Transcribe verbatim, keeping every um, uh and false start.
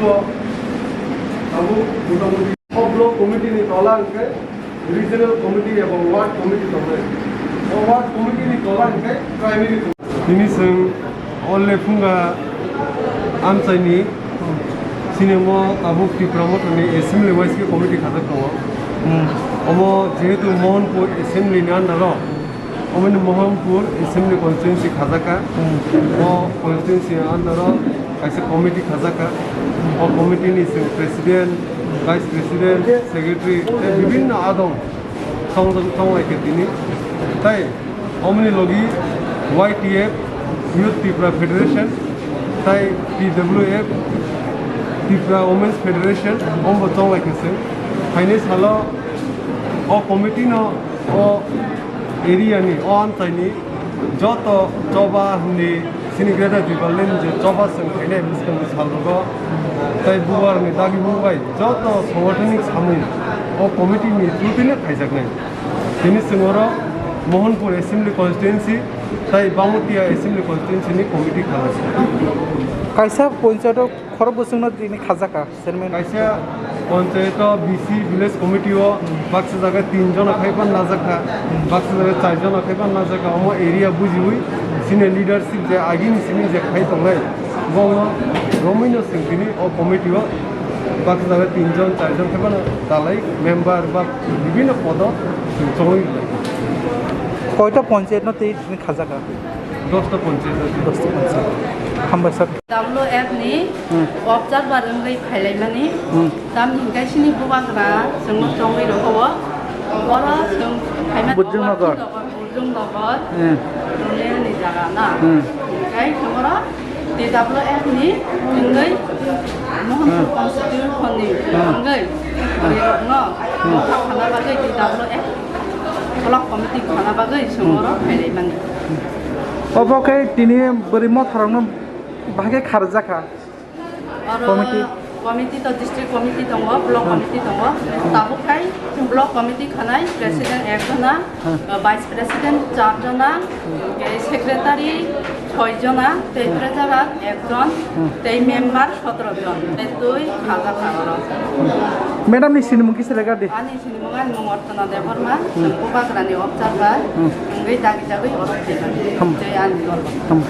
Abo motamoti block committee ni tola hwnkhe regional committee eba ward committee tongnai. O ward committee ni tola hwnkhe primary committee. Tini chwng o Lephunga amchaini sinimo tabuk Tipra Mothani assembly wise khe committee khajak tongo. Omo jehetu Mohanpur assembly ni under o, omo ni Mohanpur assembly constituency khajak kha. O constituency under o kaisa committee khajak kha. O committee ni chwng president, vice president, secretary tei bibinno adong tong tong lai khe tini. Tai omoni logi Y T F, Youth Tipra Federation, tai T W F, Tipra Women's Federation, ombo tong lai khe chwng. Phainai salo o committee no o area ni, o amchai ni joto choba hwnwi chini Greater Tipraland je choba chwng khainai bwskangni sal rogo tei bubar ni dagi bubai joto sangathanik samung o committee ni through twi no khaijaknai. Tini chwng oro Mohanpur Assembly Constituency tai Bangmatia Assembly Constituency ni committee khalai. Kaisa ponchayato khorok bwswkno tini khajaka chairman. Kaisa ponchayato B C Village Committee o baksa jaga tin jona khai pan najak kha, baksa jaga char jona khai pan najak kha. Omo area bujiwi senior leadership je agini simi je khai tongnai, bongno romwino chwng tini o committee o baksa jaga tin jon, char jon khai pan dalai member ba bibinno podo chwng chongwi. Koita ponchayat no tei tini khajaka? Dosta ponchayat. Dosta ponchayat. Hambai sir. W F ni Hmm. Observer wngwi phailaimani, Hmm. tamni hwnkhe chini bubagra chwngno chongwi rwkho. Oro chwng phaimani Burjung Nogar. Burjung Nogar. Hmm. Rungni jaga na. Hmm. Hwnkhe chwng oro T W F ni wngwi Mohanpur Hmm. constituency ni Hmm. wngwi Hmm. rirokno Hmm. khana bagwi T W F block committee khana bagwi chwng Hmm. oro phailaimani. Obo khe tini bwrwi motharokno bahai khe kharjakha. Oro Committee? Committee to district committee tongo, block Hmm. committee tongo. Hmm. Tabuk khai block committee khanai president ekjona, Hmm. uh, vice president charjona, Hmm. tei secretary soijona, tei Hmm. treasurer ekjon, Hmm. tei member sotro jon. Tei twi khajakha oro. Madam ni sinimung kisa lega di. Ani sinimung ani mung Ortona Debbarma, Hmm. bubagrani observer, Hmm. wngwi dagi dagwi oro phaimani. Hmm. Tei ani dol. Hmm.